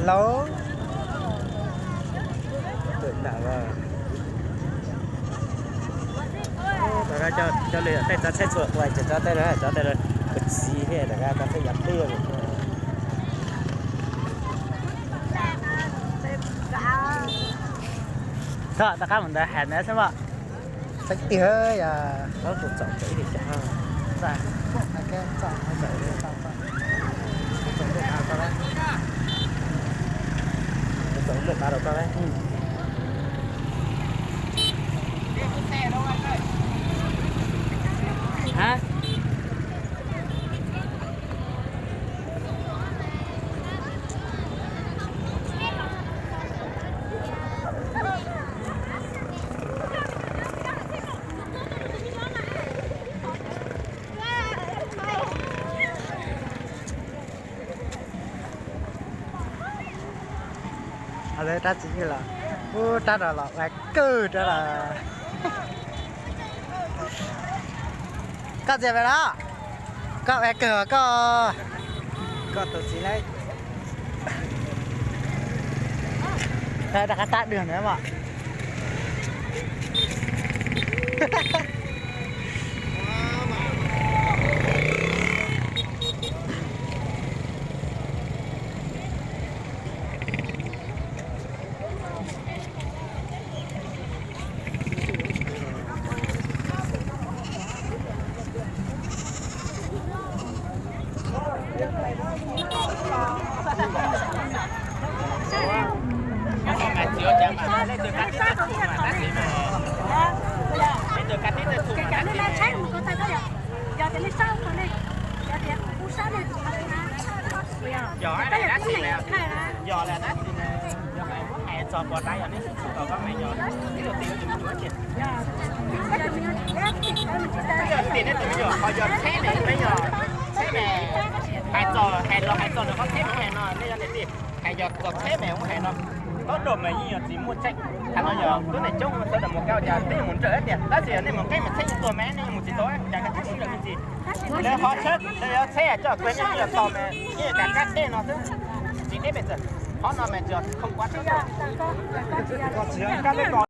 Tau. Rov qab coj lwm tej txav tsheb txhua ua ces txav tej, txav tej kuv txiv thiab rov qab txav tej yav pliag. Thov rov qab mus ntawd hais ntawd xwb mas. Xeeb tiag yog txav txav ib txav. Rab txiv los, ub, rab no los ua kawg rab los. Koj txiv pem no, koj ua kawg koj, koj tus txiv lauj. Rov qab tab dua na mas. Yog dab tsi ne? Yog li dab tsi ne? Yog hais muab hais txog puas dab yog nej sib tshua tau koj me nyuam, ib tug txiv tus me nyuam tiag. Ib tug txiv nej tus me nyuam ho yog tsheb ne, me nyuam tsheb me. Hais txog, hais los hais txog nws qhov tsheb me hais no, nej yog niam tij, hais yog txog tsheb me hais no, tub rog mas yeej yog txiv muaj tseeb. Qhov no yog tub neeg coob sawv daws mus kaw cas twb yuav mus nrawm tiag, tab sis yog nej mus qeb mas tsheb yeej tuag me, nej yeej mus tsis tau, cas koj tsheb mus nrawm me ntsis. Lawv qhov tsheb, lawv yog tsheb coj kuv yeej yog tog me, yeej yog kam kab tsheb no xwb. Tsis qeb pes tsawg, qhov no mas tsis yog khoom kuav tsheb.